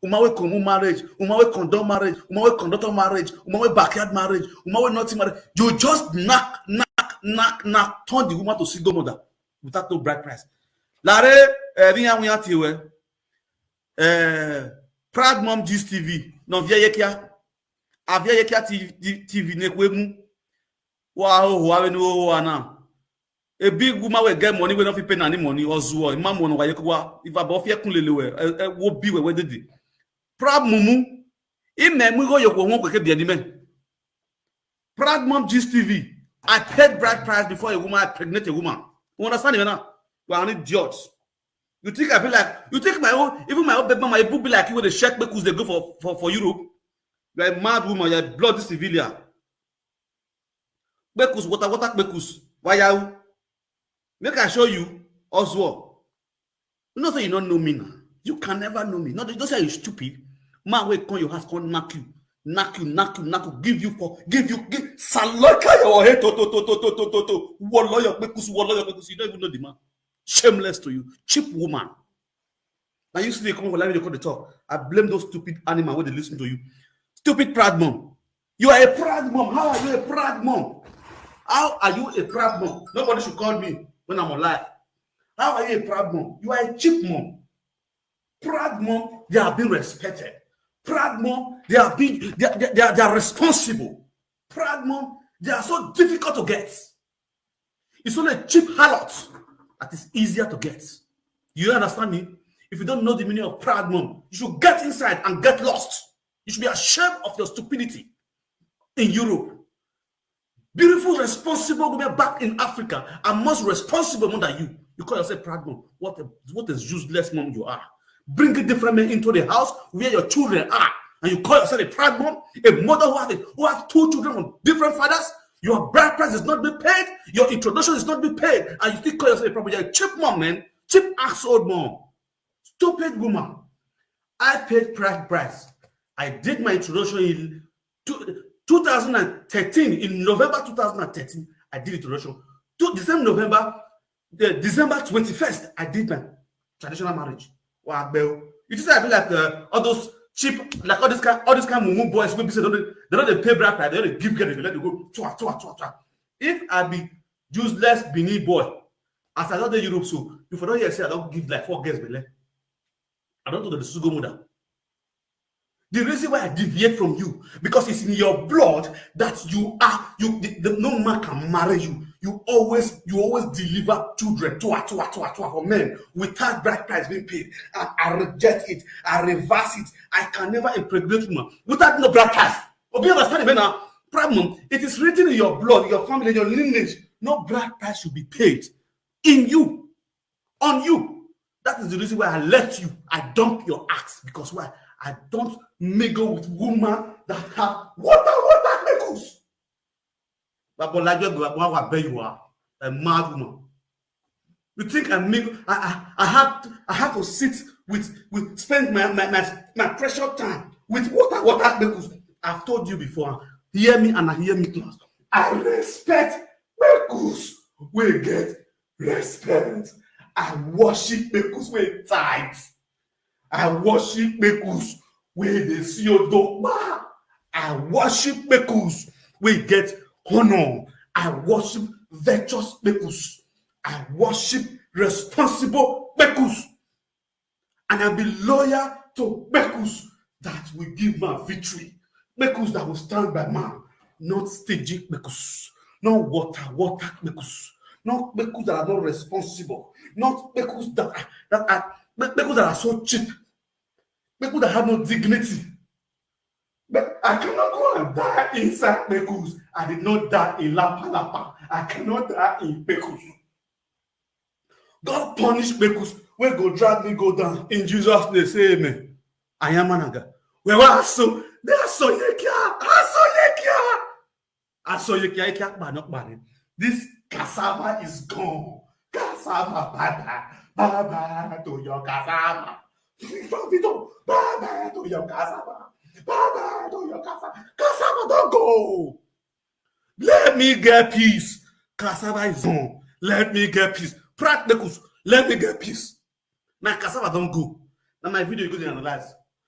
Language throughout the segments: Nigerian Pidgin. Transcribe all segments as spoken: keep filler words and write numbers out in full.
woman wey condone marriage, woman wey condone marriage, woman wey conductor marriage, woman wey backyard marriage, woman wey nothing marriage. You just knack, knack, knack, knack, turn the woman to single mother without no bride price. Lare, eh, riyan wiyan ti we. Eh, Proud Mom Gist T V, no vie yekia. Avie yekia T V, T V ne kwe mu. Wa ho ho, ave no ho ho ana. A big woman will get money, we no fit pay any money, or zuo, ma mo no wa yekuwa. If I bought fear kunlele we, eh, eh, wo be we, we did it. Proud Mumu. Ime mu go yoko won kweke bi anime. Proud Mom Gist T V. I paid bride price before a woman, I pregnant a woman. You understand me now? You are an idiot. You think I be like, you think my own, even my own baby mama, it would be like you with the check because they go for, for, for Europe. You're a mad woman, you're a bloody civilian. Kpekus, water, water, kpekus. Why you? Make I show you, Oswald. You know say you don't know me now. You can never know me. No, don't say you stupid. Man wey come your house, come knock you, knock you, knock you, knock you, give you for, give you, give, saloka your head, to, to, to, to, to, to, to, to. Wallow your kpekus, wallow your kpekus. You don't even know the man. Shameless to you, cheap woman. Now you see they come for live, they call the talk. I blame those stupid animal wey dey listen to you. Stupid Proud Mom. You are a Proud Mom. How are you a Proud Mom? How are you a Proud Mom? Nobody should call me when I'm on live. How are you a Proud Mom? You are a cheap mom. Proud Mom, they are being respected. Proud Mom, they are being, they are, they are, they are responsible. Proud Mom, they are so difficult to get. It's only a cheap harlot that is easier to get. You understand me? If you don't know the meaning of Proud Mom, you should get inside and get lost. You should be ashamed of your stupidity in Europe. Beautiful, responsible women back in Africa are much responsible more than you. You call yourself Proud Mom. What a, what a useless mom you are. Bringing different men into the house where your children are, and you call yourself a Proud Mom, a mother who has, a, who has two children from different fathers. Your bride price is not being paid. Your introduction is not being paid, and you still call yourself a Proud Mom. You're a cheap mom, man. Cheap ass old mom. Stupid woman. I paid bride price. I did my introduction in two, two thousand and thirteen, in November two thousand and thirteen, I did introduction. To the same November, the December twenty-first, I did my traditional marriage. Wow, bell. You just, I feel like, uh, all those cheap, like, all this kind, all this kind of mumu boys wey be say they don't, they don't dey pay bride price, they don't dey give girl, they let them go. Twa, twa, twa, twa. If I be useless Benin boy, as I don dey Europe so, you for don hear say I don give like four girls belle. I don do the sugar mother. The reason why I deviate from you, because it's in your blood that you are, you, the, the, no man can marry you. You always, you always deliver children, twa, twa, twa, twa, for men without bride price being paid. And I reject it. I reverse it. I can never impregnate woman without no bride price. Obi, understand me now? Problem, it is written in your blood, your family, your lineage. No bride price should be paid in you, on you. That is the reason why I left you. I dump your ass because why? I don't mingle with woman that have water, water kpekus. But Bolaji, where you are, a mad woman. You think I mingle? I, I, I have to, I have to sit with, with, spend my, my, my, my precious time with water, water kpekus. I've told you before. Hear me and I hear me close. I respect kpekus. We get respect. I worship kpekus wey tight. I worship kpekus wey dey see odogba. I worship kpekus wey get honor. I worship virtuous kpekus. I worship responsible kpekus. And I be loyal to kpekus that will give man victory. Kpekus that will stand by man, not stingy kpekus, not water, water kpekus, not kpekus that are not responsible, not kpekus that are, that are, kpekus that are so cheap, kpekus that have no dignity. But I cannot go and die inside kpekus. I did not die in Lapa Lapa. I cannot die in kpekus. God punish kpekus wey go drag me go down. In Jesus' name, say amen. Ayamanaga. Wewa aso, they aso yekia, aso yekia. Aso yekia, yekia, kpa no kpa ni. This cassava is gone. Cassava, bye bye. Bye bye to your cassava. Vito, bye bye to your cassava. Bye bye to your cassava. Cassava don go. Let me get peace. Cassava is gone. Let me get peace. Proud kpekus, let me get peace. My cassava don go. Na my video you go dey analyze.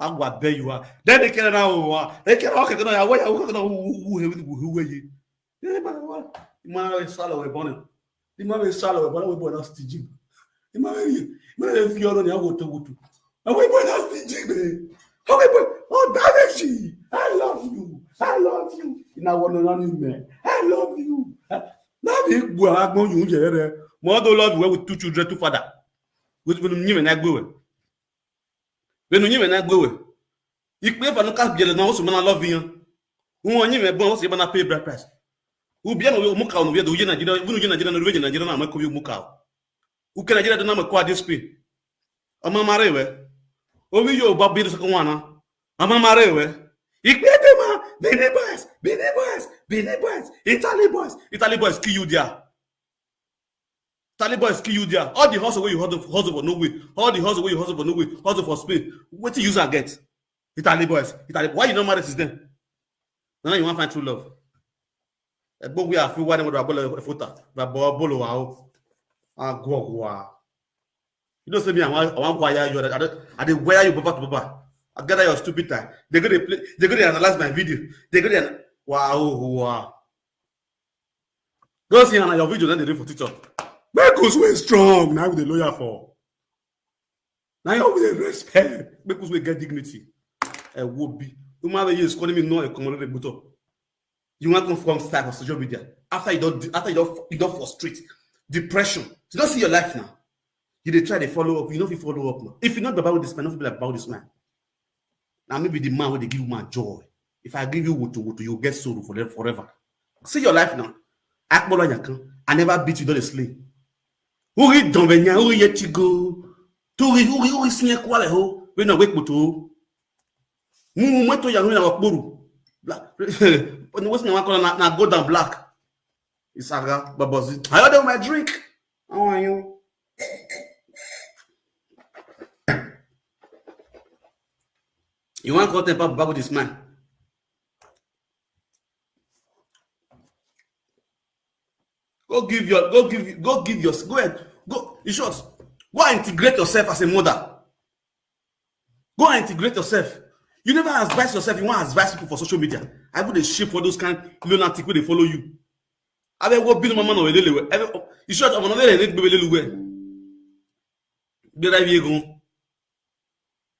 Agwa be you are. Then they can now. They can all can now. Where you can now? Who who who who who you? They man wa. Man we sala we born. The man we sala we born we born us tijim. The man we man we fi yoro ni awo to wotu. And we born us tijim. How we born? Oh, Daveji, I love you. I love you. Ina wono na ni me. I love you. Now we go agbon you jere. Mo do love you with two children, two father. With with nyime na gbewe. When nyime na gbewe. Ikpe fa no ka biele na osu mana love you. Who nyime bon osu bana pay bride price. Who be no we muka no we do ye Nigeria, who ye Nigeria no we Nigeria na mako we muka. Who can Nigeria do na mako this pay? Ama mare we. Obi yo ba bi so kwana. Ama mare we. Ikpe de ma, Benin boys, Benin boys, Benin boys, Italy boys, Italy boys kill you there. Italy boys kill you there. All the hustle wey you hustle, hustle for no way. All the hustle wey you hustle for no way. Hustle for Spain. Wetin you use am get? Italy boys. Italy. Why you no marry since then? Now you wan find true love. Egbo we afi wa ne mo do abolo efota. Ba bo bolo wa o. Agwogwa. You know say me, I wan, I wan wire you. I dey, I dey wire you baba to baba. I gather your stupid time. They go dey play. They go dey analyze my video. They go dey ana-, wow, wow. Go see na your video na dey read for TikTok. Make us wey strong na we dey loyal for. Na your we dey respect. Make us wey get dignity. E wo bi. Human being is calling me no e come already put up. You wan come from style for social media after you don, after you don, you don frustrate, depression. You don see your life now. You dey try dey follow up. You no fit follow up now. If you no be about this man, no fit be like about this man. Now maybe the man wey dey give woman joy. If I give you woto woto, you get sorrow for them forever. See your life now. Akpolo Nyakan, I never beat you, don dey slay. Uri donvenya, uri yetigo. Turi, uri, uri sinye kwale ho. We no wake moto. Mu, mu, to ya, we na okpuru. Black. When what's na one color na, na gold and black. Isaga, Babazi. I order my drink. How are you? You want content, Papa, with this man? Go give your, go give, go give your, go ahead, go. In short, go and integrate yourself as a mother. Go and integrate yourself. You never advise yourself. You want to advise people for social media. I would shame for those kind of lunatic wey dey follow you. I will go be the mama no lele we. In short, I'm not lele we. Be right here go.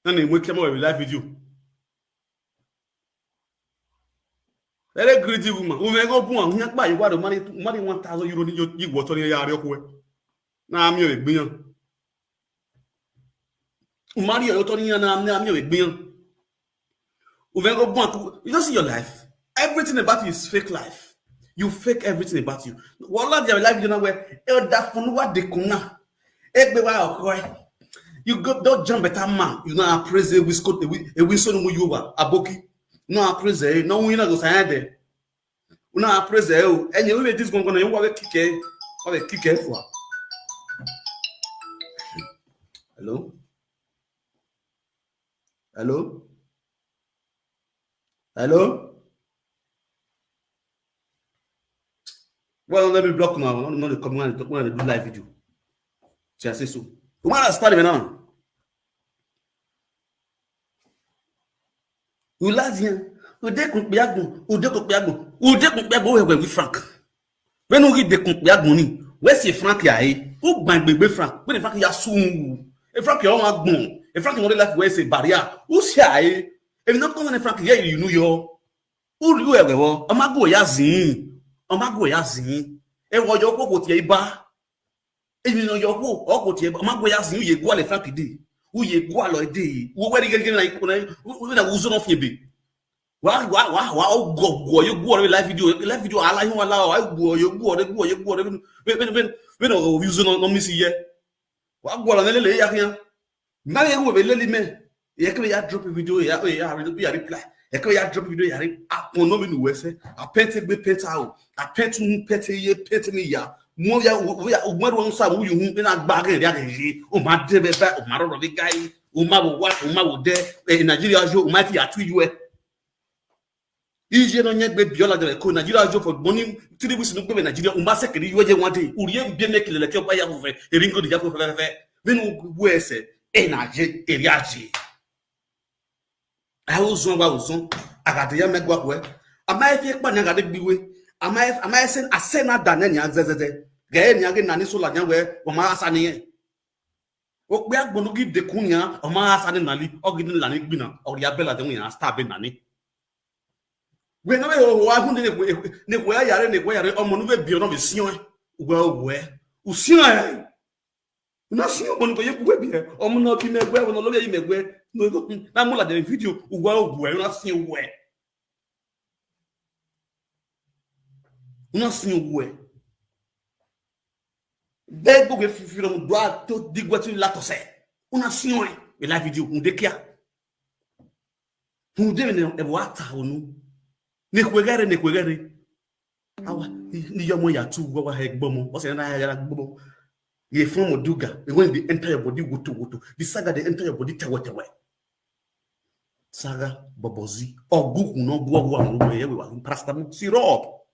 Na na we come with live video. Very greedy woman. Woman go put on here by you want to marry, marry one thousand euro. You, you water in your area. Na mi o gbiyan. Marry your water in your na mi o gbiyan. Woman go put on. You don't see your life. Everything about you is fake life. You fake everything about you. Wallah, their life you know where elder Funuwa de Kuna. Egbe wa okwe. You go don't jump better man. You know I praise a wisco a wi- a winson mu you are aboki. No I praise eh. No we na go sign there. We na praise eh. Oh. And you will this going gonna you want to kick eh. Or kick eh for. Hello? Hello? Hello? Well, let me block now. No, no, they come when I talk, when I do live video. See, I say so. Woman has started now. Ulazian, Udekun Piagun, Udekun Piagun, Udekun Piagun, we we Frank. When we Dekun Piagun ni, where's your Frank ya eh? Who bang baby Frank? When Frank ya soon. If Frank ya on agbon, if Frank in life where's a barrier? Who's here eh? If not come Frank here, you know yo. Who do you ever wo? Amago ya zin. Amago ya zin. E wo yo ko ko ti e ba. Èmi náà yọ kó ọkọ tiẹ ọmọ àgbẹ̀ yà sí uye gbọ́ àlẹ́ Frank dé uye gbọ́ àlọ́ dé wọ́n wẹ́rẹ́ gẹ́gẹ́ náà ikú náà wọ́n náà wúzọ́ náà fi èbè wà wà wà wà ó gọ̀ gọ̀ yóò gbọ́ ọ̀rẹ́ live video live video ala yóò wà láwà wà gbọ́ yóò gbọ́ ọ̀rẹ́ gbọ́ yóò gbọ́ ọ̀rẹ́ bẹ́ẹ̀ bẹ́ẹ̀ bẹ́ẹ̀ bẹ́ẹ̀ náà wúzọ́ náà mí sí yẹ wà gbọ́ ọ̀rẹ́ lẹ́lẹ́ yà kí yẹn. Now you will be lady me. You can ya drop a video, ya ya ya reply. You can ya drop a video, ya re- upon no minu wese. I painted me paint out. I paint me paint ye paint me ya. Mo ya we ya umar wan sa wu yu hu na gba ge ya ge. O ma de be ba o ma ro de guy. O ma wo wa o ma wo de. Eh, Nigeria jo o ma ti ya tu yu e. Ije no nye gbe biola de ko Nigeria jo for money three weeks no gbe Nigeria o ma se kiri yu e je one day. Uri e bi me kile ke pa ya fo fe. E ringo di ya fo fe fe. Binu we se e na je eri aje. Auzon wa uzon. Agade ya megwa kwe. Ama efi ekpa nya gade gbiwe. Ama efi ama esen asena dane nya zezeze. Ga e nya ge nani so la nya we o ma asa ni ye. Okpe agbonu gi dekun nya o ma asa ni nali. Ogi ni lani gbina. Ori abela de nya sta be nani. We no we o wa hu ne we ne we ya yare ne we yare omo nu we bi ono mi sion. We we. Usion. Una si omo nìkan yẹ kú wẹbi ẹ ọmọ náà bí mẹgbẹ ọmọ náà lórí ẹyìn mẹgbẹ. Na mo la dẹ video uwa ogun ẹ una si ogun ẹ. Una si ogun ẹ. Bẹẹ gbogbo efifi rẹ mo do a tó digbẹ tí latọ sẹ. Una si ogun ẹ. Ẹ la video mo dé kíá. Mo dé mi nà ẹ bọ wá ta ònú. Nìkú ẹgẹrẹ nìkú ẹgẹrẹ. Awa ni yọmọ yàtú wá wá ẹ gbọmọ ọsẹ náà yàrá gbọmọ. You dey form Oduga, e go dey enter your body woto woto. The saga dey enter your body tewe tewe. Saga, bobozi, ogugu no go go and go here we want paracetamol syrup.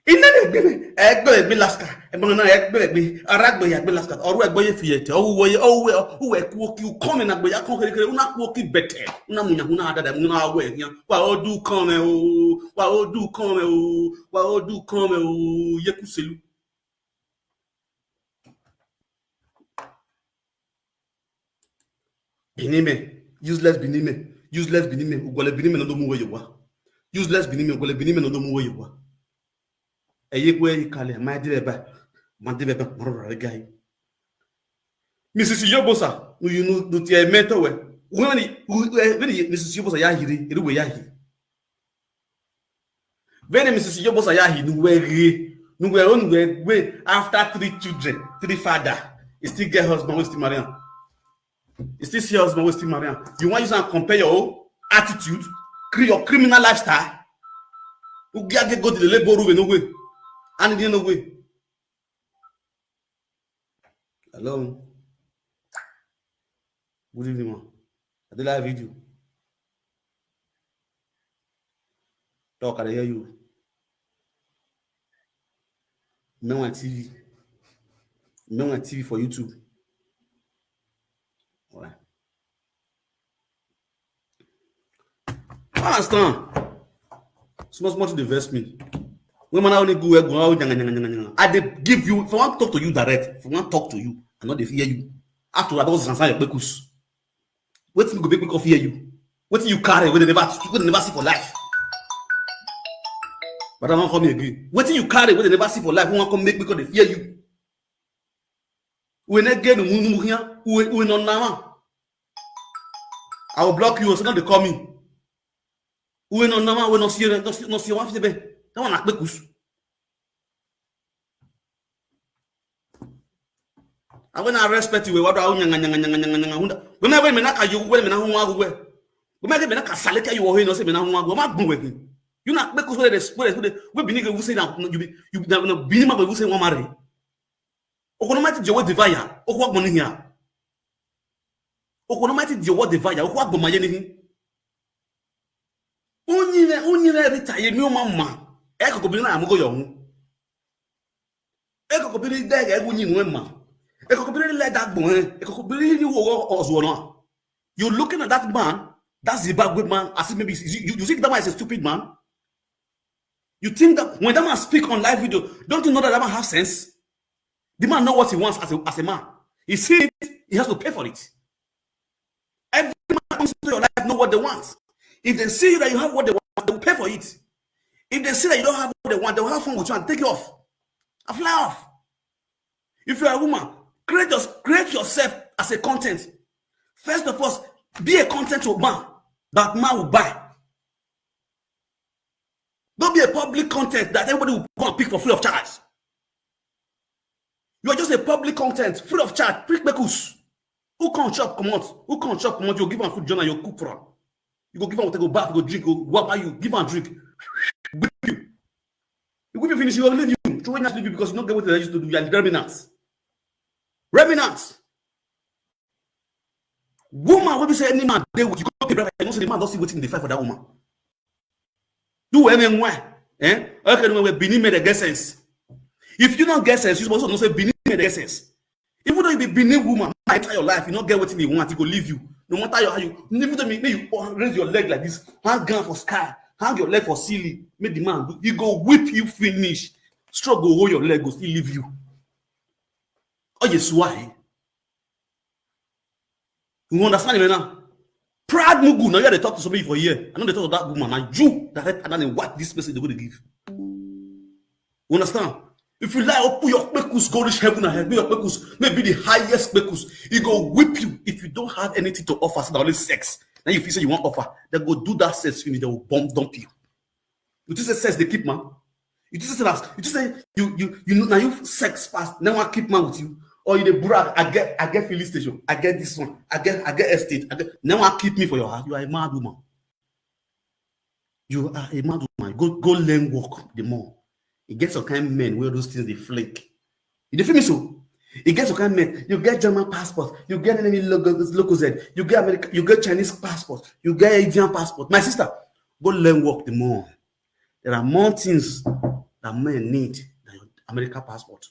Ina de gbe egbe egbe laska, e mo na egbe egbe, ara gbe ya gbe laska, oru egbe ye fiete, owu wo ye, owu we, owu we ku oki, u come na gbe ya kon kere kere, una ku oki bete, una munya, una adada, una awe ya. Wa odu come o, wa odu come o, wa odu come o, ye ku selu. Benin men, useless Benin men, useless Benin men, ugwale Benin men no do mu we yewa. Useless Benin men, ugwale Benin men no do mu we yewa. Eye kwe ikale, ma dire ba, ma dire ba, ma rora gai. Missus Yobosa, no you no do tie mento we. When when Missus Yobosa ya hiri, eri we ya hiri. When Missus Yobosa ya hiri, no we ri, no we on we we after three children, three father, he still get husband, we still marry am. He still see husband, we still marry am. You want use and compare your own attitude, cre- your criminal lifestyle. Ugi age go to the labor room no way. And in no way. Hello. Good evening, man. I dey live video. Talk, I dey hear you. Men on T V. Men on T V for YouTube. All right. I understand. Small small thing dey vex me. When man only go where go, how nyanga, nyanga, nyanga, nyanga. I dey give you, if I want talk to you direct, if I want talk to you, I no dey fear you. After all, I don zansan your kpekus. Wetin go make me come fear you? Wetin you carry wey dem never, wey dem never see for life? But I wan come here again. Wetin you carry wey dem never see for life, wey wan come make me come dey fear you? We no get no mumu here. We, we no nama. I will block you, so no dey call me. We no nama, we no see, no see, no see one fifty. That one na kpekus. I wanna respect you. What do I nyanga, nyanga, nyanga, nyanga, nyanga, hunda? When I when me na ka you, when me na hu wa we. When I me na ka saleka you, oh, no say me na hu wa we. Ma gbun we. You na kpekus wey dey, wey dey, wey be nigga who say na you be, you na, na be man who say wan marry. Okonomati je wo divaya. Okwa gbon ni here. Okonomati je wo divaya. Okwa gbon ma ye ni. Onye re, onye re retire mi o ma ma. E ko ko bi na amugo yo hu. E ko ko bi de ga egu nyi nwe ma. E ko ko bi le da gbon e. E ko ko bi ni wo wo ozo na. You looking at that man, that Zimbabwe man, as if maybe you, you, you think that man is a stupid man? You think that when that man speak on live video, don't you know that that man have sense? The man know what he wants as a, as a man. He see it, he has to pay for it. Every man comes into your life know what they want. If they see that you have what they want, they will pay for it. If they see that you don't have what they want, they will have fun with you and take you off. And fly off. If you are a woman, create your, create yourself as a content. First of all, be a content to man that man will buy. Don't be a public content that everybody will come and pick for free of charge. You are just a public content, free of charge, pick kpekus. Who come chop comot? Who come chop comot? You give am food, Jonah, you cook for am. You go give am water, go bath, go drink, go wapa you, give am drink. Whip you. He whip you finish, he go leave you. Throw in leave you because you no get wetin dem use to do. You are remnants. Remnants. Woman wey be say any man dey with you, go dey brother, you know say the man don see wetin dey fight for that woman. Do we mean why? Eh? Okay, no, we Benin men dey get sense. If you no get sense, you suppose know say Benin men dey get sense. Even though you be Benin woman, enter your life, you no get wetin you want, e go leave you. No matter your, how you, even though me, make you raise your leg like this, hang am for sky, hang your leg for ceiling, make the man do, he go whip you finish. Stroke go hold your leg, go still leave you. Oh, yes, why? You understand me now? Proud mugu, now you dey talk to somebody for here. I no dey talk to that woman. Na you direct and then what this person dey go dey give. You understand? If you like, open your kpekus, go reach heaven and hell. Make your kpekus, maybe the highest kpekus. He go whip you if you don't have anything to offer, so that only sex. Then you feel say you want offer. They go do that sex finish, they will bomb dump you. You think say sex dey keep man? You think say that, you think say you, you, you know, now you sex pass, now I keep man with you. Or you dey brag, I get, I get filling station, I get this one, I get, I get estate, I get, now I keep me for your house. You are a mad woman. You are a mad woman. Go, go learn work the more. E get some kind men where those things dey flick. You dey feel me so? You get some kind men, you get German passport, you get enemy logo, logo Z, you get America, you get Chinese passport, you get Indian passport. My sister, go learn work the more. There are more things that men need than your America passport.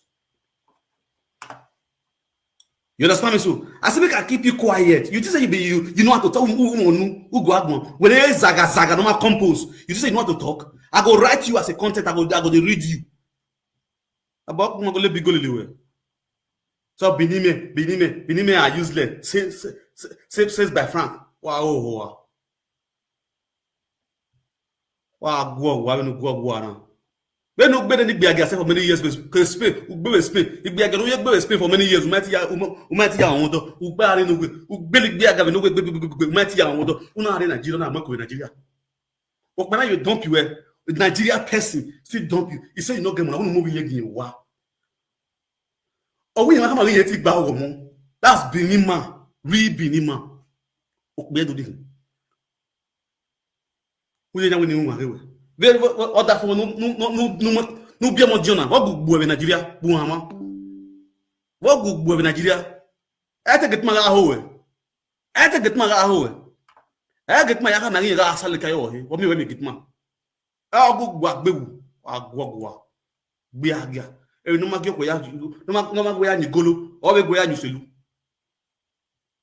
You understand me? So I say make I keep you quiet. You think say you be you, you know how to talk. Who, who, who, who go agbon? When they zaga zaga, normal compose. You think say you know how to talk? I go write you as a content. I go, I go dey read you. About go le bigolele. So Benime, Benime, Benime are useless. Say, say, say, say, says by Frank. Wow, wow, wow. Wa gwo wa no gwo gwo na. We no gbede ni gbe aga for many years, because Spain, we gbede Spain. Igbe aga no ye gbede Spain for many years. We might ya, we might ya on do. We gba ni no gbe. We gbede gbe aga no gbe, gbe, gbe, gbe, gbe. We might ya on do. Una are Nigeria na mako Nigeria. Okpana you dump you, eh? Nigeria person still dump you. He say you no get money. Unu mo ye gin wa. Owi ma kama ye ti gba owo mo. That's Benin man. Real Benin man. Okpe do din. Who dey now when you are here? Very other for no no no no no no be mo jona. What go gbo Nigeria? Gbo ama. What go gbo Nigeria? I take it man aho we. I take it man aho we. I get my yaka na yin ga asale kayo he. What me we me get man? A go gbo agbewu. Agwo gbo. Gbe aga. E no ma ge ko ya. No ma no ma go ya ni golo. O be go ya ni selu.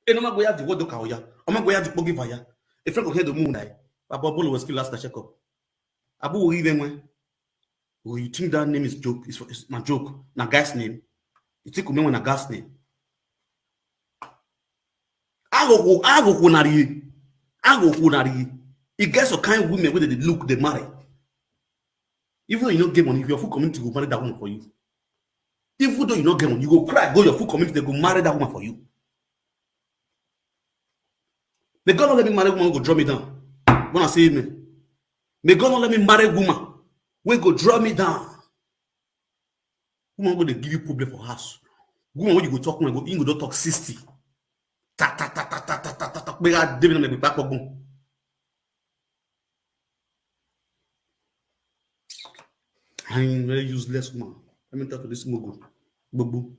E no ma go ya di wodo ka oya. O ma go ya di pogi vaya. E fẹ́ kó kẹ́ do mú náà. Bàbá Bolo was kill last check up. Abu wo even when. Oh, you think that name is joke? It's, it's my joke. Na guy's name. You think Umenwe na guy's name? Agogo, agogo na rie. Agogo na rie. E get some kind women wey dey look, dey marry. Even though you no get money, your full community go marry that woman for you. Even though you no get money, you go cry, go your full community, they go marry that woman for you. May God not let me marry woman who go draw me down. When I say amen. May God not let me marry woman wey go draw me down. Woman wey dey give you problem for house. Woman wey you go talk, woman go, you go don talk sixty. Ta, ta, ta, ta, ta, ta, ta, ta, ta, pé a dé mi náà lè gbé pápọ̀ gùn. I'm very useless woman. Let me talk to this mugu. Gbogbo.